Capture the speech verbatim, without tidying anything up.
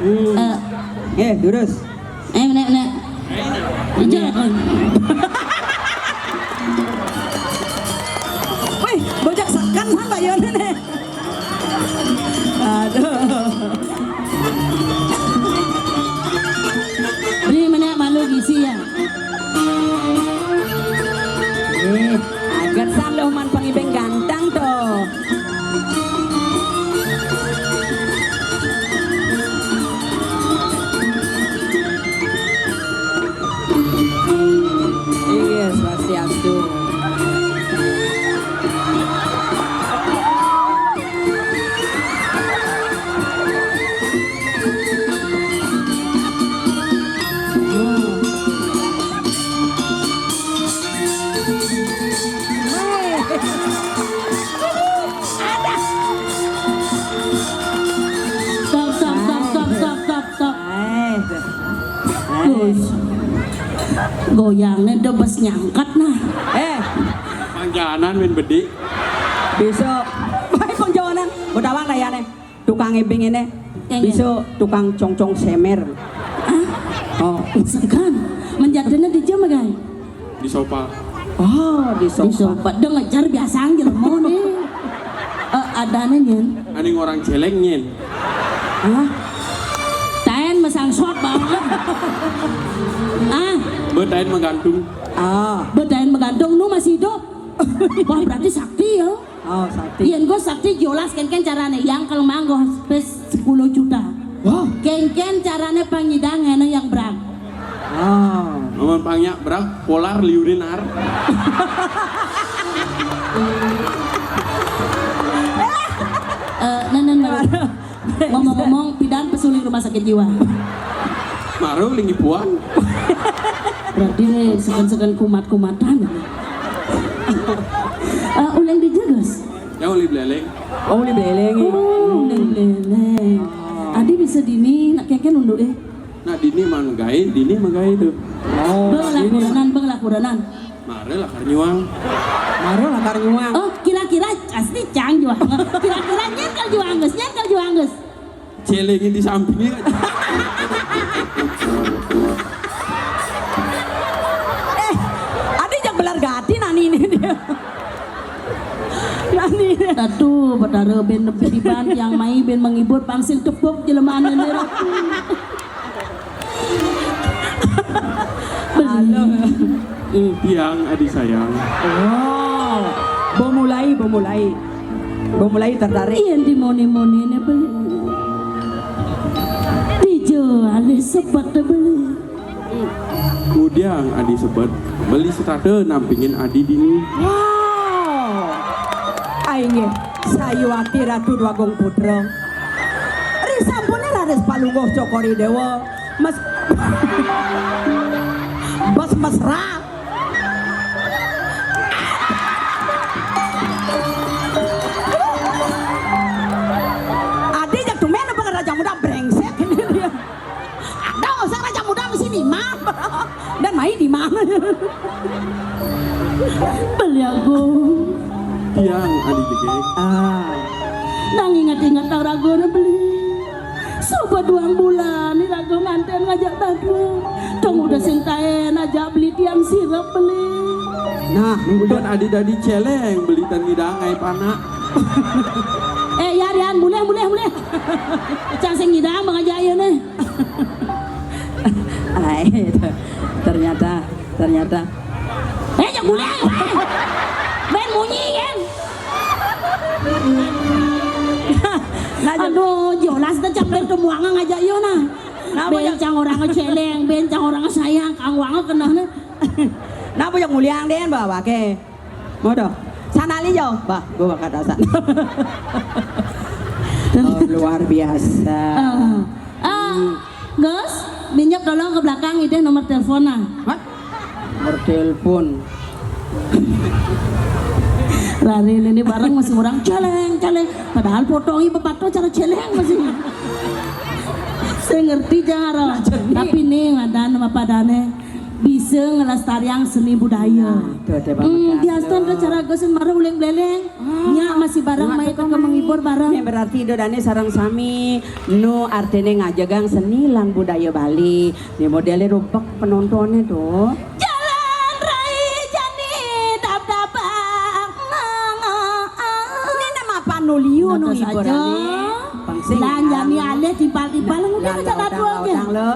Eh, eh, durus. Eh, menek, menek. Ijol kon. Wih, bocah sekan kan Pak Yon ini. Aduh. Beli menek malu gisi ya. Eh, agat san lo man pangibeng ganteng to. Iya, swastiastu. Stop, stop, stop, stop, stop, stop, stop. Gus. Goyangnya udah bes nyangkat nah. Eh, pangjanan min bedik. Bisa. Baik pangjanan. Udah bang dayane. Tukang ibing ini. Iya, iya. Bisa tukang congcong semer. Ah, oh, segan. Menjadinya di jam kan? Di sopa. Oh, di sopa. Di sopa. Udah ngejar biasa anjir mau nih. Eh, adanya nyen. Aning orang celeng nyen. Hah? Tain masang shot banget. Ah. Betain menggantung. Ah. Betain menggantung nu masih hidup. Wah, berarti sakti ya. Oh, sakti. Yen go sakti jolas kenken carane yang kalau manggo pes sepuluh juta. Wah. Kenken carane pangidang ene yang berang. Oh. Amun pangnya berang polar liurin ar. Eh, nah, nah, nah. Ngomong-ngomong, pidan pesuling rumah sakit jiwa. Maru lingi puan. Berarti nih sekan-sekan kumat-kumatan. Eh, uleng di jagas. Ya uli beleleng. Oh, uli beleleng. Oh, uleng beleleng. Adi bisa dini, nak keken unduk eh. Nah, dini man gae, dini man gae tuh. Oh, bang lah dini kuranan, bang lah kuranan. Mare lakar nyuang. Mare lakar nyuang. Oh, kira-kira pasti cang juang. Kira-kira nyekel juang, Gus, nyekel juang, Gus. Celengin di sampingnya. Eh, adi jak belar gati nani ini dia. Nani. Ratu, Betara ben nepi di ban yang mai ben menghibur pangsil tepuk jelemaane ne Ratu. Halo. Hmm, tiang adi sayang. Wow, bemulai, bemulai. Bemulai tertarik. Yen dimoni-monine beli. Dijo alih sebet beli. Kudiang adi sebet, beli setata nampingin adi dini. Wow. Ai nggih, sayuwati Ratu Dwagung Putra. Ri sampune raris palungguh Cokor I Dewa. Mes-, bes mesra. Adi jak tumben apa Raja Muda brengsek ini dia. Ada usah Raja Muda mesti di mana? Dan main di mana? Beli aku. Tiang adi jegeg. Ah. Nang ingat-ingat tau ragu beli. Sobat duang bulan ni ragu nganten ngajak batu. Tong udah sintain aja beli tiang sirep beli. Nah, udah adi dadi celeng beli tan ngidang ai panak. Eh, ya, Rian, mulih, mulih, mulih. Cang sing ngidang bang aja ayo nih. Ai, ternyata, ternyata. Eh, jak mulih, eh. Ben munyi, kan? Nah, jak aduh, jolas dah cang ben temuangan ngajak yo nah. Nah, ben jak cang orang celeng, ben cang orang sayang, kang wanga kenah nah. Nah, bujang muliang den bawa ke. Modo. Sanali yo, bah, gua bakal dasar. Oh, luar biasa. Ah, ah, Gus, minjak tolong ke belakang itu nomor telepon nah. Hah? Nomor telepon. Lari ini bareng masih orang celeng, celeng. Padahal potong ibu pato cara celeng masih. Saya ngerti jangan. Tapi nih ngadan sama padane. bisa ngelestariang seni budaya. Tuh, deh, Hmm, Bang diastun Mekas. Cara Gusin marang uling beleleng. Nya masih bareng Nah, mai cukup ke menghibur Ini bareng. berarti Indo Dane sareng sami nu artine ngajegang seni lan budaya Bali. Ini modele rubek penontonnya tuh. Jalan rai jani dap-dap. Ini nama apa nu liu nu Nonton hiburan saja. nih? Pangsing Lan jani alih timpal-timpal ngene Lan aja laudang, dua aja. Laudang lo.